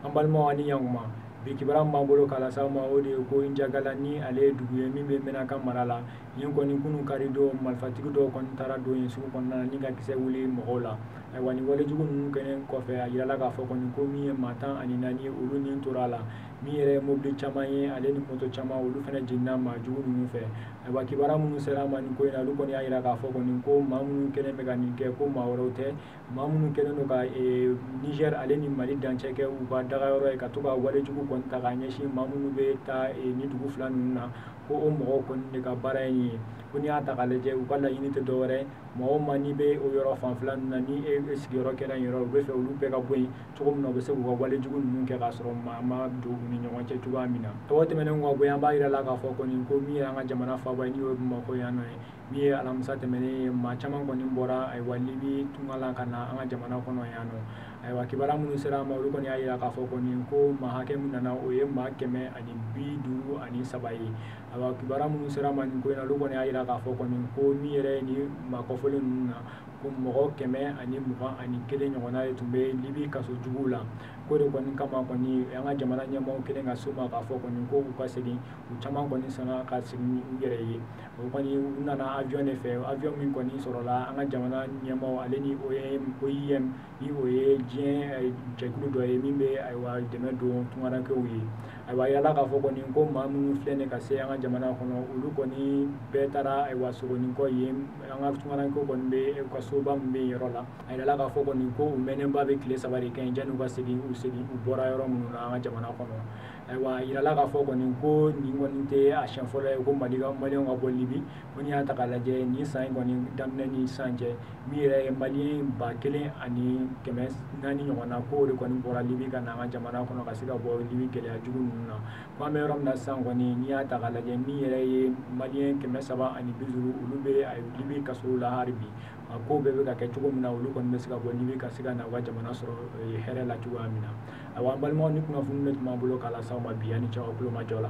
An balimaw ani ɲankuma, bi kibaruya min b'an bolo k'a lase aw ma, o de ye ko Njagala, ni ale ye dugu ye min bɛ Menaka mara la. Yen kɔni, kunun kari don, marifatigi dɔw kɔni taara don yen sugu kɔnɔna na ni ka kisɛ wuli mɔgɔw la. Ayiwa, nin walejugu ninnu kɛlen kɔfɛ, a yirala k'a fɔ kɔni ko min ye maa 14 ye, olu ni tora a la. Min yɛrɛ ye mobili caman ye, ale ni moto caman, olu fana jenina maa jugu ninnu fɛ. Ayiwa, kibaruya minnu sera an ma nin ko in na, olu kɔni y'a yira k'a fɔ kɔni ko maa minnu kɛlen bɛ ka nin kɛ, ko maa wɛrɛw tɛ, maa minnu kɛlen don ka Niger ale ni Mali dancɛ kɛ u ka dagayɔrɔ ye, ka to ka walejugu kɔni ta k'a ɲɛsin maa minnu bɛ taa ni dugu fila ninnu na, ko o mɔgɔw kɔni de ka baara ye nin ye. Ko n'i y'a ta k'a lajɛ, u ka laɲini tɛ dɔwɛrɛ, maa o maa n'i bɛ o yɔrɔ fanfɛla ninnu na, ni e sigiyɔrɔ kɛra yen yɔrɔ, u bɛ fɛ olu bɛɛ ka bɔ yen cogo min na, u bɛ se k'u ka walejugu ninnu kɛ k'a sɔrɔ maa ma don u ni ɲɔgɔn cɛ cogoya min na. O tɛmɛnen kɔ bɔ yen, an b'a yira la k'a fɔ kɔni ko min ye an ka jamana faaba ye, ni o ye Bamakɔ yan nɔ ye, min ye alamisa tɛmɛnen ye, maa caman kɔni bɔra, ayiwa, Libi tunga la ka na an ka jamana kɔnɔ yan nɔ. Ayiwa, kibaruya minnu sera an ma, olu kɔni y'a yira k'a fɔ kɔni ko maa hakɛ min nana, o ye maa 153 ye. Ayiwa, kibaruya minnu sera an ma nin ko in na, olu kɔni y'a yira k'a fɔ kɔni ko min yɛrɛ ye nin maa kɔfɔlen ninnu na, ko mɔgɔ 121 ɲɔgɔnna de tun bɛ Libi kaso juguw la. Ko de kɔni kama kɔni, an ka jamana ɲɛmaaw kɛlen ka s'u ma k'a fɔ kɔni ko u ka segin, u caman kɔni sɔnna ka segin u yɛrɛ ye. O kɔni, u nana avion de fɛ, avion min kɔni sɔrɔla an ka jamana ɲɛmaaw ale ni OIM, ni o ye diɲɛ jɛkulu dɔ ye min bɛ, ayiwa, dɛmɛ don tungarankew ye. Ayiwa, a yirala k'a fɔ kɔni ko maa minnu filɛ nin ka se an ka jamana kɔnɔ, olu kɔni bɛɛ taara, ayiwa, Sogonikɔ yen, an ka tungarankew kɔni bɛ u ka soba min bɛ yen yɔrɔ la. A yirala k'a fɔ kɔni ko u mɛnnenba bɛ tile 3 de kɛ yen janni u ka segin, u segin u bɔra yɔrɔ minnu na an ka jamana kɔnɔ. Ayiwa, a yirala k'a fɔ kɔni ko nin kɔni tɛ a siɲɛ fɔlɔ ye ko Mali ka maliyɛnw ka bɔ Libi. Ko n'i y'a ta k'a lajɛ, nin san in kɔni daminɛ ni sisan cɛ, min yɛrɛ ye maliyɛn 1400 ɲɔgɔn na, ko o de kɔni bɔra Libi ka na an ka jamana kɔnɔ ka se ka bɔ Libi gɛlɛya jugu ninnu na. Ko an bɛ yɔrɔ min na sisan kɔni, n'i y'a ta k'a lajɛ, min yɛrɛ ye maliyɛn 350, olu bɛ Libi kaso la hali bi. A ko bɛɛ bɛ ka kɛ cogo min na, olu kɔni bɛ se ka bɔ Libi ka se ka na u ka jamana sɔrɔ hɛrɛ la cogoya min na. Ayiwa, an balimaw, ni kunnafoni de tun b'an bolo k'a lase aw ma bi. Yanni cɛw, aw tulo majɔ la.